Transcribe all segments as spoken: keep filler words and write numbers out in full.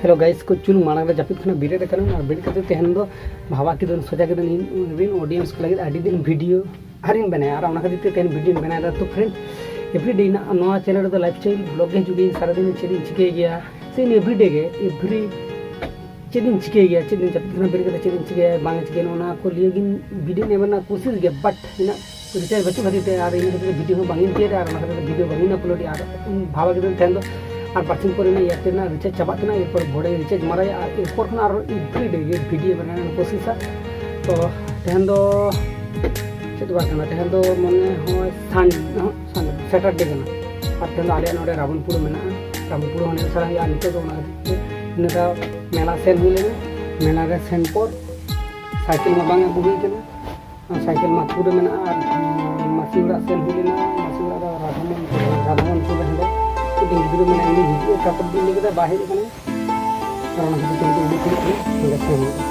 Hello guys, ᱠᱚ ᱪᱩᱞᱩᱝ ᱢᱟᱲᱟᱝ ᱨᱮ ᱡᱟᱹᱯᱤᱫ ᱠᱷᱚᱱᱟᱜ ᱵᱮᱨᱮᱫ ᱟᱠᱟᱱᱟ ᱟᱨ ᱵᱮᱨᱮᱫ ᱠᱟᱛᱮ ᱛᱮᱦᱮᱧ ᱫᱚ ᱵᱷᱟᱵᱟ ᱠᱮᱫᱟᱹᱧ, ᱥᱚᱡᱟ ᱠᱮᱫᱟᱹᱧ ᱤᱧ ᱨᱮᱱ audience ᱠᱚ ᱞᱟᱹᱜᱤᱫ ᱟᱹᱰᱤ ᱫᱤᱱ video ᱟᱨᱤᱧ ᱵᱮᱱᱟᱭᱟ, ᱟᱨ ᱚᱱᱟ ᱠᱷᱟᱹᱛᱤᱨ ᱛᱮ ᱛᱮᱦᱮᱧ video ᱤᱧ ᱵᱮᱱᱟᱣ ᱮᱫᱟ᱾ ᱛᱚ friend, everyday ᱱᱟᱜ ᱱᱚᱣᱟ channel ᱨᱮᱫᱚ lifestyle vlog ᱜᱮ ᱦᱤᱡᱩᱜ ᱜᱮᱭᱟ᱾ ᱥᱟᱨᱟᱫᱤᱱ ᱪᱮᱫ ᱤᱧ ᱪᱤᱠᱟᱹᱭ ᱜᱮᱭᱟ, ᱥᱮ ᱤᱧ everyday ᱜᱮ every ᱪᱮᱫ ᱤᱧ ᱪᱤᱠᱟᱹᱭ ᱜᱮᱭᱟ, ᱪᱮᱫ ᱤᱧ ᱡᱟᱹᱯᱤᱫ ᱠᱷᱚᱱᱟᱜ ᱵᱮᱨᱮᱫ ᱠᱟᱛᱮ ᱪᱮᱫ ᱤᱧ ᱪᱤᱠᱟᱹᱭᱟ, ᱵᱟᱝ ᱪᱤᱠᱟᱹᱭᱟ, ᱚᱱᱟ ᱠᱚ ᱞᱤᱭᱮ ᱜᱤᱧ video ᱮᱢ ᱨᱮᱱᱟᱜ ᱠᱳᱥᱤᱥ ᱜᱮᱭᱟ, but ᱤᱧᱟᱹᱜ recharge ᱵᱟᱹᱪᱩᱜ ᱠᱷᱟᱹᱛᱤᱨ ᱛᱮ ᱟᱨ ᱤᱱᱟᱹ ᱠᱷᱟᱹᱛᱤᱨ ᱛᱮ video ᱦᱚᱸ ᱵᱟᱝ ᱤᱧ ᱛᱮᱭᱟᱨᱟ ᱟᱨ ᱚᱱᱟ ᱠᱷᱟᱹᱛᱤᱨ ᱛᱮ video ᱵᱟᱝ ᱤᱧ upload ᱮᱫᱟ᱾ ᱟᱨ ᱤᱧ ᱵᱷᱟᱵᱟ ᱠᱮᱫᱟᱹᱧ ᱛᱮᱦᱮᱧ ᱫᱚ ᱟᱨ ᱵᱟᱨᱥᱤᱧ ᱯᱚᱨᱮ ᱤᱧᱟᱹᱜ Airtel ᱨᱮᱱᱟᱜ recharge ᱪᱟᱵᱟᱜ ᱠᱟᱱᱟ, ᱮᱨᱯᱚᱨ ᱵᱷᱳᱨᱮ recharge ᱢᱟᱨᱟᱭᱟ ᱟᱨ ᱮᱨᱯᱚᱨ ᱠᱷᱚᱱ ᱟᱨ everyday ᱜᱮ video ᱵᱮᱱᱟᱣ ᱨᱮᱱᱟᱜ ᱠᱳᱥᱤᱥᱟ᱾ ᱛᱚ ᱛᱮᱦᱮᱧ ᱫᱚ ᱪᱮᱫ ᱵᱟᱝ ᱠᱟᱱᱟ, ᱛᱮᱦᱮᱧ ᱫᱚ ᱢᱟᱱᱮ ᱦᱚᱸᱜᱼᱚᱭ Sun-, ᱦᱚᱸ, Sunday, Saturday ᱠᱟᱱᱟ᱾ ᱟᱨ ᱛᱮᱦᱮᱧ ᱫᱚ ᱟᱞᱮᱭᱟᱜ ᱱᱚᱰᱮ ᱨᱟᱵᱚᱱᱯᱩᱨ ᱢᱮᱱᱟᱜᱼᱟ, ᱨᱟᱵᱚᱱᱯᱩᱨ ᱦᱚᱸ ᱧᱮᱞ ᱥᱟᱨᱟ ᱦᱩᱭᱩᱜᱼᱟ᱾ ᱱᱤᱛᱚᱜ ᱫᱚ ᱚᱱᱟ ᱠᱷᱟᱹᱛᱤᱨ ᱛᱮ ᱤᱱᱟᱹ ᱫᱷᱟᱣ ᱢᱮᱞᱟ ᱥᱮᱱ ᱦᱩᱭ ᱞᱮᱱᱟ, ᱢᱮᱞᱟ ᱨᱮ ᱥᱮᱱ ᱯᱚᱨ ᱥᱟᱭᱠᱮᱞ ᱢᱟ ᱵᱟᱝ ᱟᱹᱜᱩ ᱦᱩᱭ ᱠᱟᱱᱟ, ᱥᱟᱭᱠᱮᱞ ᱢᱟᱛᱠᱩᱨ ᱨᱮ ᱢᱮᱱᱟᱜᱼᱟ᱾ ᱟᱨ ᱢᱟᱹᱥᱤ ᱚᱲᱟᱜ ᱥᱮᱱ ᱦᱩᱭ ᱞᱮᱱᱟ, ᱢᱟᱹᱥᱤ ᱚᱲᱟᱜ ᱫᱚ ᱨᱟᱫᱷᱟᱢᱚᱱ, ᱨᱟᱫᱷᱟᱢᱚᱱᱯᱩᱨ ᱨᱮ ᱦᱮᱱᱟᱜᱼᱟ᱾ ᱢᱤᱫᱴᱮᱱ ᱜᱤᱫᱽᱨᱟᱹ ᱢᱮᱱᱟᱭᱟ, ᱩᱱᱤ ᱦᱤᱡᱩᱜᱼᱟ, ᱛᱟᱨᱯᱚᱨ ᱫᱤᱱ ᱞᱟᱹᱜᱤᱫ ᱵᱟᱭ ᱦᱮᱡ ᱟᱠᱟᱱᱟ᱾ ᱟᱨ ᱚᱱᱟ ᱠᱷᱟᱹᱛᱤᱨ ᱛᱮ ᱱᱤᱛᱚᱜ ᱩᱰᱩᱠ ᱦᱩᱭᱩᱜ ᱠᱟᱱᱟ, ᱚᱸᱰᱮ ᱥᱮᱱ ᱦᱩᱭᱩᱜᱼᱟ᱾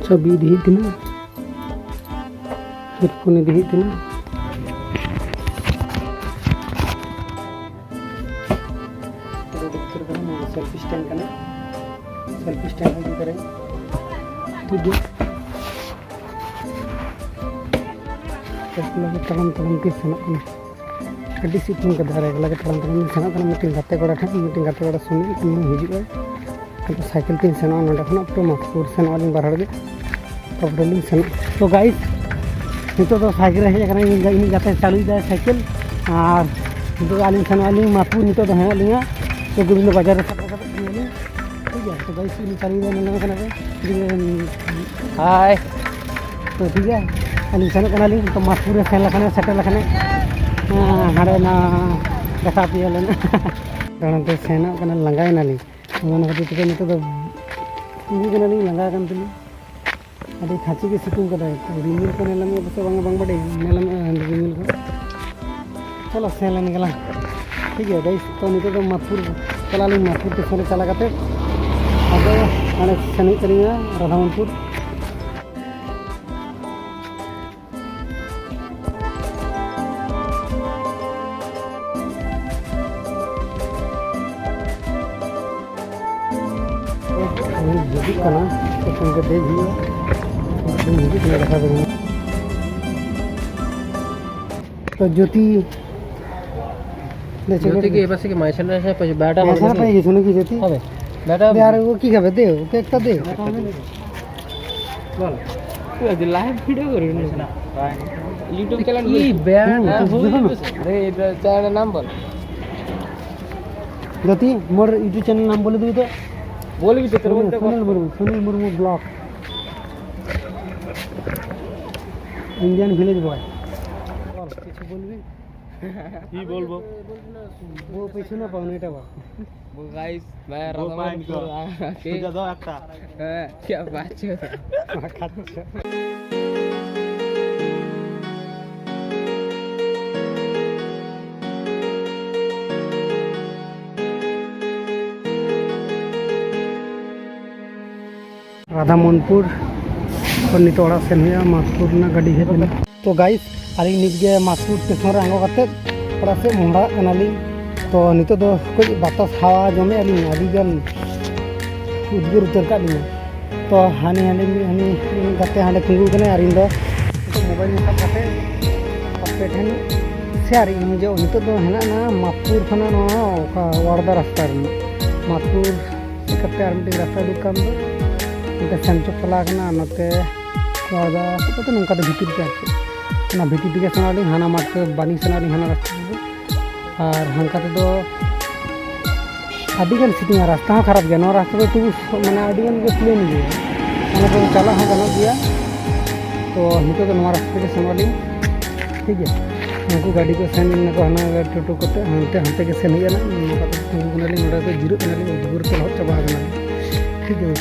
ᱪᱟᱵᱤ ᱤᱫᱤ ᱦᱩᱭᱩᱜ ᱠᱟᱱᱟ, headphone ᱤᱫᱤ ᱦᱩᱭᱩᱜ ᱠᱟᱱᱟ᱾ Selfie stand ᱠᱟᱱᱟ, selfie stand ᱤᱫᱤ ᱛᱟᱨᱟᱧ᱾ ᱴᱷᱤᱠ ᱜᱮᱭᱟ, ᱮᱠᱞᱟ ᱜᱮ ᱛᱟᱲᱟᱢ ᱛᱟᱲᱟᱢ ᱛᱮ ᱥᱮᱱᱚᱜ ᱠᱟᱱᱟ᱾ ᱟᱹᱰᱤ ᱥᱤᱛᱩᱝ ᱠᱟᱫᱟ, ᱮᱠᱞᱟ ᱜᱮ ᱛᱟᱲᱟᱢ ᱛᱟᱲᱟᱢ ᱛᱮ ᱥᱮᱱᱚᱜ ᱠᱟᱱᱟ᱾ ᱢᱤᱫᱴᱮᱱ ᱜᱟᱛᱮ ᱠᱚᱲᱟ ᱴᱷᱮᱱ, ᱢᱤᱫᱴᱮᱱ ᱜᱟᱛᱮ ᱠᱚᱲᱟ ᱥᱩᱱᱤᱞ, ᱩᱱᱤ ᱦᱚᱸ ᱦᱤᱡᱩᱜᱼᱟ᱾ ᱟᱫᱚ ᱥᱟᱭᱠᱮᱞ ᱛᱮᱧ ᱥᱮᱱᱚᱜᱼᱟ, ᱱᱚᱸᱰᱮ ᱠᱷᱚᱱᱟᱜ ᱯᱩᱨᱟᱹ ᱢᱟᱫᱽᱯᱩᱨ ᱥᱮᱱᱚᱜ ᱟᱹᱞᱤᱧ ᱵᱟᱨ ᱦᱚᱲ ᱜᱮ, ᱛᱟᱨᱯᱚᱨᱮ ᱞᱤᱧ ᱥᱮᱱᱚᱜᱼᱟ᱾ ᱛᱚ guys, ᱱᱤᱛᱚᱜ ᱫᱚ ᱥᱟᱭᱠᱮᱞ ᱨᱮ ᱦᱮᱡ ᱟᱠᱟᱱᱟ, ᱤᱧ ᱤᱧᱤᱡ ᱜᱟᱛᱮ ᱪᱟᱹᱞᱩᱭᱮᱫᱟᱭ ᱥᱟᱭᱠᱮᱞ, ᱟᱨ ᱱᱤᱛᱚᱜ ᱫᱚ ᱟᱹᱞᱤᱧ ᱥᱮᱱᱚᱜ ᱟᱹᱞᱤᱧ ᱢᱟᱫᱽᱯᱩᱨ᱾ ᱱᱤᱛᱚᱜ ᱫᱚ ᱦᱮᱱᱟᱜ ᱞᱤᱧᱟ ᱛᱚ ᱜᱳᱵᱤᱱᱫᱚ ᱵᱟᱡᱟᱨ ᱨᱮ ᱥᱮᱴᱮᱨ ᱠᱟᱛᱮ ᱤᱫᱤᱭᱟᱞᱤᱧ, ᱴᱷᱤᱠ ᱜᱮᱭᱟ᱾ ᱛᱚ guys, ᱤᱧ ᱪᱟᱹᱞᱩᱭᱮᱫᱟ, ᱧᱮᱞ ᱧᱟᱢᱮ ᱠᱟᱱᱟ ᱯᱮ, ᱴᱷᱤᱠ ᱜᱮᱭᱟ᱾ ᱦᱟᱭ᱾ ᱛᱚ ᱴᱷᱤᱠ ᱜᱮᱭᱟ, ᱟᱹᱞᱤᱧ ᱥᱮᱱᱚᱜ ᱠᱟᱱᱟᱞᱤᱧ᱾ ᱛᱚ ᱢᱟᱫᱽᱯᱩᱨ ᱨᱮ ᱥᱮᱱ ᱞᱮᱠᱷᱟᱱᱮ, ᱥᱮᱴᱮᱨ ᱞᱮᱠᱷᱟᱱᱮ, ᱦᱮᱸ, ᱦᱟᱸᱰᱮ ᱱᱟ ᱫᱮᱠᱷᱟᱣ ᱯᱮᱭᱟᱞᱮ ᱱᱟ᱾ ᱛᱟᱲᱟᱢ ᱛᱮ ᱥᱮᱱᱚᱜ ᱠᱟᱱᱟ, ᱞᱟᱸᱜᱟᱭᱮᱱᱟᱞᱤᱧ᱾ ᱚᱱᱟ ᱠᱷᱟᱹᱛᱤᱨ ᱛᱮᱜᱮ ᱱᱤᱛᱚᱜ ᱫᱚ ᱛᱤᱸᱜᱩ ᱠᱟᱱᱟᱞᱤᱧ, ᱞᱟᱸᱜᱟ ᱟᱠᱟᱱ ᱛᱮᱞᱤᱧ᱾ ᱟᱹᱰᱤ ᱠᱷᱟᱹᱪᱤ ᱜᱮ ᱥᱤᱛᱩᱝ ᱠᱟᱫᱟᱭ᱾ ᱨᱤᱢᱤᱞ ᱠᱚ ᱧᱮᱞ ᱧᱟᱢᱮᱫ ᱯᱟᱥᱮ ᱵᱟᱝ, ᱵᱟᱝ ᱵᱟᱰᱟᱭᱟ, ᱧᱮᱞ ᱧᱟᱢᱮᱫᱼᱟ ᱨᱤᱢᱤᱞ ᱠᱚ᱾ ᱪᱚᱞᱚ ᱥᱮᱱ ᱞᱮᱱ ᱜᱮᱞᱟᱝ᱾ ᱴᱷᱤᱠ ᱜᱮᱭᱟ guys, ᱛᱚ ᱱᱤᱛᱚᱜ ᱫᱚ ᱢᱟᱫᱽᱯᱩᱨ ᱪᱟᱞᱟᱜ ᱟᱹᱞᱤᱧ, ᱢᱟᱫᱽᱯᱩᱨ ᱥᱴᱮᱥᱚᱱ ᱨᱮ ᱪᱟᱞᱟᱣ ᱠᱟᱛᱮ ᱟᱫᱚ ᱦᱟᱸᱰᱮ ᱥᱮᱱ ᱦᱩᱭᱩᱜ ᱛᱟᱹᱞᱤᱧᱟ ᱨᱟᱫᱷᱟᱢᱚᱱᱯᱩᱨ᱾ ᱦᱤᱡᱩᱜ ᱠᱟᱱᱟ, ᱛᱚᱠᱷᱚᱱ ᱜᱮ ᱫᱮᱡ ᱦᱩᱭᱩᱜᱼᱟ᱾ ᱫᱮᱡ ᱦᱤᱡᱩᱜ ᱠᱟᱱᱟ, ᱫᱮᱠᱷᱟ ᱫᱚ ᱵᱟᱹᱱᱩᱜᱼᱟ᱾ ᱛᱚ ᱡᱳᱛᱤ, ᱫᱮ ᱪᱮᱫ ᱡᱳᱛᱤ ᱠᱚ কি এবার কি মাইসেল আছে? ব্যাটা মনে আছে? পাই গেছো নাকি জ্যোতি? হবে। ব্যাটা দে, আর ও কি খাবে? দে, ওকে একটা দে। বল। তুই আজ লাইভ ভিডিও করবি না? YouTube চ্যানেল কি খুলেছিস? ব্যাটা হুম, হয়ে বুঝলাম। গেছে। আরে, এটা চ্যানেলের নাম বল। জ্যোতি, মোর YouTube চ্যানেল নাম বলে দিবি তো? বলবি তো, তোর সুনীল, বলতে কর। Sunil Murmu, Sunil Murmu blog. Indian village boy. বল, কিছু বলবি? কি বলবো? वो पीछे ना पाओ, नहीं टपा। वो गाइस, मैं वो राधा पाइन मोहन को। आके पूजा दो একটা। হ্যাঁ, क्या बात है? খাচ্ছে। ᱨᱟᱫᱷᱟᱢᱳᱦᱚᱱᱯᱩᱨ ᱠᱷᱚᱱ ᱱᱤᱛᱚᱜ ᱚᱲᱟᱜ ᱥᱮᱱ ᱦᱩᱭᱩᱜᱼᱟ, ᱢᱟᱫᱽᱯᱩᱨ ᱨᱮᱱᱟᱜ ᱜᱟᱹᱰᱤ ᱦᱮᱡ ᱮᱱᱟ᱾ ᱛᱚ ᱜᱟᱭᱤᱥ, ᱟᱹᱞᱤᱧ ᱱᱤᱛ ᱜᱮ ᱢᱟᱫᱽᱯᱩᱨ ᱥᱴᱮᱥᱚᱱ ᱨᱮ ᱟᱬᱜᱚ ᱠᱟᱛᱮᱫ ᱚᱲᱟᱜ ᱥᱮᱫ ᱢᱚᱦᱰᱟᱜ ᱠᱟᱱᱟᱞᱤᱧ᱾ ᱛᱚ ᱱᱤᱛᱚᱜ ᱫᱚ ᱠᱟᱹᱡ ᱵᱟᱛᱟᱥ ᱦᱟᱣᱟ ᱡᱚᱢᱮᱫᱼᱟ ᱞᱤᱧ, ᱟᱹᱰᱤ ᱜᱟᱱ ᱩᱫᱽᱜᱟᱹᱨ ᱩᱛᱟᱹᱨ ᱠᱟᱜ ᱞᱤᱧᱟ᱾ ᱛᱚ ᱦᱟᱹᱱᱤ ᱦᱟᱹᱱᱤ ᱦᱟᱹᱱᱤ ᱜᱟᱛᱮ ᱦᱟᱸᱰᱮ ᱛᱤᱸᱜᱩ ᱠᱟᱱᱟᱭ ᱟᱨ ᱤᱧ ᱫᱚ ᱱᱤᱛᱚᱜ ᱢᱳᱵᱟᱭᱤᱞ ᱥᱟᱵ ᱠᱟᱛᱮ ᱟᱯᱮ ᱴᱷᱮᱱ ᱥᱮᱭᱟᱨ ᱤᱧ ᱦᱤᱡᱩᱜ᱾ ᱱᱤᱛᱚᱜ ᱫᱚ ᱦᱮᱱᱟᱜ ᱱᱟ ᱢᱟᱫᱽᱯᱩᱨ ᱠᱷᱚᱱᱟᱜ ᱱᱚᱣᱟ ᱚᱠᱟ ᱣᱟᱲᱫᱟ ᱨᱟᱥᱛᱟ ᱨᱮᱱᱟᱜ ᱢᱟᱫᱽᱯᱩᱨ ᱪᱤᱠᱟᱹᱛᱮ ᱟᱨ ᱢᱤᱫᱴᱮᱱ ᱨᱟᱥᱛᱟ ᱩᱰᱩᱠ ᱠᱟᱱ ᱫᱚ, ᱱᱚᱛᱮ ᱥᱮᱱ ᱪᱚᱯᱞᱟ ᱠᱟᱱᱟ, ᱱᱚᱛᱮ ᱱᱚᱣᱟ ᱫᱚ ᱟᱯᱟᱛᱚᱛᱚ ᱱᱚᱝᱠᱟ ᱫᱚ ᱵᱷᱤᱛᱤᱨ ᱜᱮ ᱟᱨ ᱪᱮᱫ᱾ ᱚᱱᱟ ᱵᱷᱤᱛᱤᱨ ᱛᱮᱜᱮ ᱥᱮᱱᱚᱜ ᱟᱹᱞᱤᱧ, ᱦᱟᱱᱟ ᱢᱟᱴᱷ ᱛᱮ ᱵᱟᱹᱞᱤᱧ ᱥᱮᱱᱚᱜ ᱟᱹᱞᱤᱧ, ᱦᱟᱱᱟ ᱨᱟᱥᱛᱟ ᱛᱮᱫᱚ᱾ ᱟᱨ ᱦᱟᱱᱠᱟ ᱛᱮᱫᱚ ᱟᱹᱰᱤ ᱜᱟᱱ ᱥᱤᱛᱩᱝᱟ, ᱨᱟᱥᱛᱟ ᱦᱚᱸ ᱠᱷᱟᱨᱟᱯ ᱜᱮᱭᱟ᱾ ᱱᱚᱣᱟ ᱨᱟᱥᱛᱟ ᱫᱚ ᱛᱚᱵᱩ ᱢᱟᱱᱮ ᱟᱹᱰᱤ ᱜᱟᱱ ᱜᱮ ᱯᱞᱮᱱ ᱜᱮᱭᱟ, ᱚᱱᱟ ᱫᱚ ᱪᱟᱞᱟᱜ ᱦᱚᱸ ᱜᱟᱱᱚᱜ ᱜᱮᱭᱟ᱾ ᱛᱚ ᱱᱤᱛᱚᱜ ᱫᱚ ᱱᱚᱣᱟ ᱨᱟᱥᱛᱟ ᱛᱮᱜᱮ ᱥᱮᱱᱚᱜ ᱟᱹᱞᱤᱧ, ᱴᱷᱤᱠ ᱜᱮᱭᱟ᱾ ᱩᱱᱠᱩ ᱜᱟᱹᱰᱤ ᱠᱚ ᱥᱮᱱ ᱱᱟᱠᱚ ᱦᱟᱱᱟ ᱴᱳᱴᱳ ᱠᱚᱛᱮ, ᱦᱟᱱᱛᱮ ᱦᱟᱱᱛᱮ ᱜᱮ ᱥᱮᱱ ᱦᱩᱭᱩᱜᱼᱟ ᱱᱟᱜ᱾ ᱱᱚᱝᱠᱟ ᱛᱮ ᱛᱤᱸᱜᱩ ᱠᱟᱱᱟᱞᱤᱧ, ᱱᱚᱰᱮ ᱫᱚ ᱡᱤᱨᱟᱹᱜ ᱠᱟᱱᱟᱞᱤᱧ, ᱩᱫᱽᱜᱟᱹᱨ ᱛᱮ ᱞᱚᱦᱚᱫ ᱪᱟᱵᱟ ᱟᱠᱟᱱᱟᱞᱤᱧ, ᱴᱷᱤᱠ ᱜᱮᱭᱟ᱾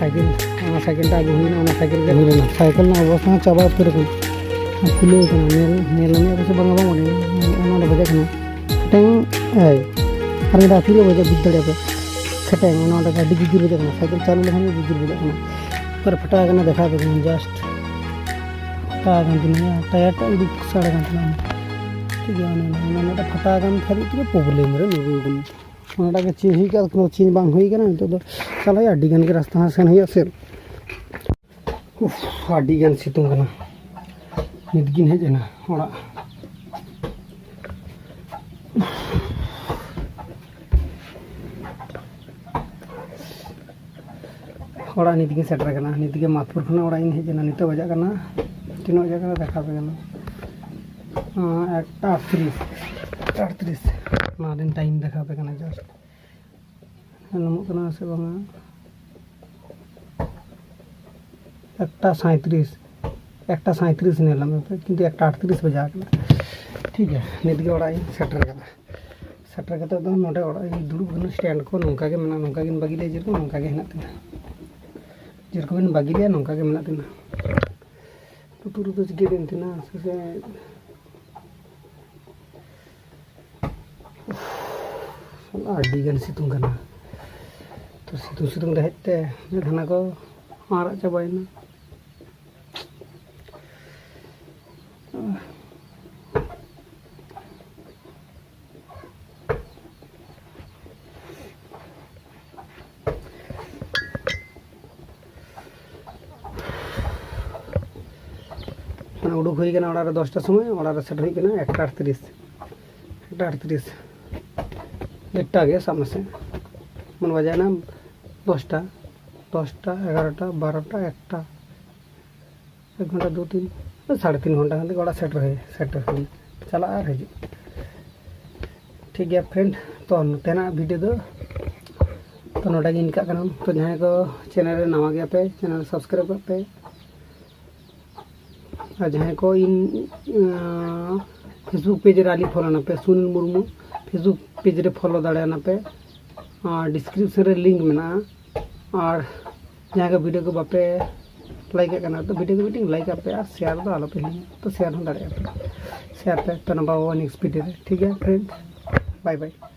ᱥᱟᱭᱠᱮᱞ, ᱚᱱᱟ ᱥᱟᱭᱠᱮᱞ ᱴᱟᱜ ᱟᱹᱜᱩ ᱦᱩᱭᱱᱟ, ᱚᱱᱟ ᱥᱟᱭᱠᱮᱞ ᱜᱮ ᱦᱩᱭ ᱞᱮᱱᱟ᱾ ᱥᱟᱭᱠᱮᱞ ᱨᱮᱱᱟᱜ ᱚᱵᱚᱥᱛᱟ ᱦᱚᱸ ᱪᱟᱵᱟ ᱩᱛᱟᱹᱨ ᱟᱠᱟᱱᱟ, ᱠᱷᱩᱞᱟᱹᱣ ᱟᱠᱟᱱᱟ, ᱧᱮᱞ, ᱧᱮᱞ ᱟᱹᱱᱤᱡ ᱚᱵᱚᱥᱥᱳᱭ ᱵᱟᱝ ᱵᱟᱝ ᱵᱟᱹᱱᱩᱜᱼᱟ᱾ ᱚᱱᱟ ᱚᱸᱰᱮ ᱵᱟᱡᱟᱜ ᱠᱟᱱᱟ, ᱠᱷᱮᱴᱮᱝ ᱮᱭ, ᱟᱨ ᱢᱤᱫ ᱫᱷᱟᱣ ᱛᱤᱨᱮ ᱵᱟᱡᱟᱜ ᱵᱩᱡᱽ ᱫᱟᱲᱮᱭᱟᱜᱼᱟ ᱯᱮ, ᱠᱷᱮᱴᱮᱝ, ᱚᱱᱟ ᱚᱸᱰᱮ ᱟᱹᱰᱤ ᱡᱩᱨ ᱵᱟᱡᱟᱜ ᱠᱟᱱᱟ, ᱥᱟᱭᱠᱮᱞ ᱪᱟᱹᱞᱩ ᱞᱮᱠᱷᱟᱱ ᱜᱮ ᱡᱩᱨ ᱵᱟᱡᱟᱜ ᱠᱟᱱᱟ᱾ ᱚᱠᱟᱨᱮ ᱯᱷᱟᱴᱟᱣ ᱟᱠᱟᱱᱟ ᱫᱮᱠᱷᱟᱣ ᱟᱯᱮ ᱠᱟᱹᱱᱟᱹᱧ, just ᱯᱷᱟᱴᱟᱣ ᱟᱠᱟᱱ ᱛᱤᱧᱟ, ᱴᱟᱭᱟᱨ ᱴᱟᱜ ᱩᱰᱩᱠ ᱥᱟᱲ ᱟᱠᱟᱱ ᱛᱤᱧᱟ, ᱴᱷᱤᱠ ᱜᱮᱭᱟ᱾ ᱚᱱᱮ ᱚᱱᱟ, ᱚᱱᱟ ᱢᱤᱫᱴᱟᱝ ᱯᱷᱟᱴᱟᱣ ᱟᱠᱟᱱ ᱠᱷᱟᱹᱛᱤᱨ ᱛᱮᱜᱮ ᱯᱨᱚᱵᱞᱮᱢ ᱨᱮ ᱧᱩᱨᱩ ᱟᱠᱟᱱᱟ᱾ ᱚᱱᱟᱴᱟᱜ ᱜᱮ ᱪᱮᱧᱡᱽ ᱦᱩᱭ ᱠᱟᱱᱟ, ᱠᱳᱱᱳ ᱪᱮᱧᱡᱽ ᱵᱟᱝ ᱦᱩᱭ ᱠᱟᱱᱟ᱾ ᱱᱤᱛᱚᱜ ᱫᱚ ᱪᱟᱞᱟᱜ ᱦᱩᱭᱩᱜᱼᱟ, ᱟᱹᱰᱤ ᱜᱟᱱ ᱜᱮ ᱨᱟᱥᱛᱟ ᱦᱟᱸᱜ ᱥᱮᱱ ᱦᱩᱭᱩᱜᱼᱟ ᱥᱮ᱾ ᱩᱯᱷ, ᱟᱹᱰᱤ ᱜᱟᱱ ᱥᱤᱛᱩᱝ ᱠᱟᱱᱟ᱾ ᱱᱤᱛ ᱜᱤᱧ ᱦᱮᱡ ᱮᱱᱟ ᱚᱲᱟᱜ᱾ ᱚᱲᱟᱜ ᱱᱤᱛ ᱜᱤᱧ ᱥᱮᱴᱮᱨ ᱟᱠᱟᱱᱟ, ᱱᱤᱛ ᱜᱮ ᱢᱟᱫᱽᱯᱩᱨ ᱠᱷᱚᱱᱟᱜ ᱚᱲᱟᱜ ᱤᱧ ᱦᱮᱡ ᱮᱱᱟ᱾ ᱱᱤᱛᱚᱜ ᱵᱟᱡᱟᱜ ᱠᱟᱱᱟ, ᱛᱤᱱᱟᱹᱜ ᱵᱟᱡᱟᱜ ᱠᱟᱱᱟ ᱫᱮᱠᱷᱟᱣ ᱯᱮ ᱠᱟᱱᱟ, ᱟᱸ, ᱮᱠᱴᱟ ᱟᱴᱛᱨᱤᱥ, ᱮᱠᱴᱟ ᱟᱴᱛᱨᱤᱥ᱾ ᱚᱱᱟ ᱨᱮᱱ ᱴᱟᱭᱤᱢ ᱫᱮᱠᱷᱟᱣ ᱯᱮ ᱠᱟᱱᱟ, just ᱧᱟᱢᱚᱜ ᱠᱟᱱᱟ ᱥᱮ ᱵᱟᱝᱟ? ᱮᱠᱴᱟ ᱥᱟᱸᱭᱛᱨᱤᱥ, ᱮᱠᱴᱟ ᱥᱟᱸᱭᱛᱨᱤᱥ ᱧᱮᱞ ᱢᱮ, ᱠᱤᱱᱛᱩ ᱮᱠᱴᱟ ᱟᱴᱛᱨᱤᱥ ᱵᱟᱡᱟᱣ ᱠᱟᱱᱟ᱾ ᱴᱷᱤᱠ ᱜᱮᱭᱟ, ᱱᱤᱛ ᱜᱮ ᱚᱲᱟᱜ ᱤᱧ ᱥᱮᱴᱮᱨ ᱠᱟᱱᱟ᱾ ᱥᱮᱴᱮᱨ ᱠᱟᱛᱮ ᱫᱚ ᱱᱚᱰᱮ ᱚᱲᱟᱜ ᱤᱧ ᱫᱩᱲᱩᱵ ᱠᱟᱱᱟ, ᱥᱴᱮᱱᱰ ᱠᱚ ᱱᱚᱝᱠᱟ ᱜᱮ ᱢᱮᱱᱟᱜᱼᱟ, ᱱᱚᱝᱠᱟ ᱜᱮᱧ ᱵᱟᱹᱜᱤ ᱞᱮᱫᱼᱟ, ᱡᱮᱨᱚᱠᱚᱢ ᱱᱚᱝᱠᱟ ᱜᱮ ᱦᱮᱱᱟᱜ ᱛᱤᱧᱟ, ᱡᱮᱨᱚᱠᱚᱢ ᱤᱧ ᱵᱟᱹᱜᱤ ᱞᱮᱫᱼᱟ ᱱᱚᱝᱠᱟ ᱜᱮ ᱢᱮᱱᱟᱜ ᱛᱤᱧᱟ᱾ ᱞᱩᱛᱩᱨ ᱨᱮᱫᱚ ᱪᱤᱠᱟᱹ ᱞᱮᱱ ᱛᱤᱧᱟ ᱥᱮ ᱪᱮᱫ? ᱥᱟᱞᱟ ᱟᱹᱰᱤ ᱜᱟᱱ ᱥᱤᱛᱩᱝ ᱠᱟᱱᱟ᱾ ᱛᱚ ᱥᱤᱛᱩᱝ ᱥᱤᱛᱩᱝ ᱛᱮ ᱦᱮᱡ ᱛᱮ ᱢᱮᱫ ᱦᱟᱱᱟ ᱠᱚ ᱟᱨᱟᱜ ᱪᱟᱵᱟᱭᱮᱱᱟ᱾ ᱢᱟᱱᱮ ᱩᱰᱩᱠ ᱦᱩᱭ ᱠᱟᱱᱟ ᱚᱲᱟᱜ ᱨᱮ ᱫᱚᱥᱴᱟ ᱥᱚᱢᱚᱭ, ᱚᱲᱟᱜ ᱨᱮ ᱥᱮᱴᱮᱨ ᱦᱩᱭ ᱠᱟᱱᱟ ᱮᱠᱴᱟ ᱟᱴᱛᱨᱤᱥ, ᱮᱠᱴᱟ ᱟᱴᱛᱨᱤᱥ, ᱰᱮᱴᱴᱟ ᱜᱮ ᱥᱟᱵ ᱢᱮᱥᱮ, ᱢᱟᱱᱮ ᱵᱟᱡᱟᱣᱱᱟ ᱫᱚᱥᱴᱟ, ᱫᱚᱥᱴᱟ, ᱮᱜᱟᱨᱚᱴᱟ, ᱵᱟᱨᱚᱴᱟ, ᱮᱠᱴᱟ, ᱮᱠ ᱜᱷᱚᱱᱴᱟ, ᱫᱩ ᱛᱤᱱ, ᱥᱟᱲᱮ ᱛᱤᱱ ᱜᱷᱚᱱᱴᱟ ᱠᱷᱟᱱ ᱜᱮ ᱚᱲᱟᱜ ᱥᱮᱴᱮᱨ ᱦᱩᱭ, ᱥᱮᱴᱮᱨ ᱦᱩᱭ, ᱪᱟᱞᱟᱜ ᱟᱨ ᱦᱤᱡᱩᱜ᱾ ᱴᱷᱤᱠ ᱜᱮᱭᱟ friend, ᱛᱚ ᱱᱚᱛᱮᱱᱟᱜ video ᱫᱚ ᱛᱚ ᱱᱚᱰᱮ ᱜᱮ ᱤᱱᱠᱟᱹᱜ ᱠᱟᱱᱟ᱾ ᱛᱚ ᱡᱟᱦᱟᱸᱭ ᱠᱚ channel ᱨᱮ ᱱᱟᱣᱟ ᱜᱮᱭᱟᱯᱮ, channel subscribe ᱠᱟᱜ ᱯᱮ᱾ ᱟᱨ ᱡᱟᱦᱟᱸᱭ ᱠᱚ ᱤᱧ, ᱟᱸ, Facebook page ᱨᱮ ᱟᱞᱤᱧ follow ᱱᱟᱯᱮ, Sunil Murmu Facebook page ᱨᱮ follow ᱫᱟᱲᱮᱭᱟᱜᱼᱟ ᱯᱮ᱾ ᱟᱨ description ᱨᱮ link ᱢᱮᱱᱟᱜᱼᱟ᱾ ᱟᱨ ᱡᱟᱦᱟᱸᱭ ᱠᱚ video ᱠᱚ ᱵᱟᱯᱮ like ᱮᱫ ᱠᱟᱱᱟ, ᱛᱚ video ᱠᱚ ᱢᱤᱫᱴᱤᱡ like ᱟᱯᱮ ᱟᱨ share ᱫᱚ ᱟᱞᱚᱯᱮ ᱦᱤᱲᱤᱧᱟ᱾ ᱛᱚ share ᱦᱚᱸ ᱫᱟᱲᱮᱭᱟᱜᱼᱟ ᱯᱮ, share ᱯᱮ᱾ ᱛᱚ ᱱᱚᱝᱠᱟ ᱵᱚᱱ next video ᱨᱮ, ᱴᱷᱤᱠ ᱜᱮᱭᱟ friend, bye bye᱾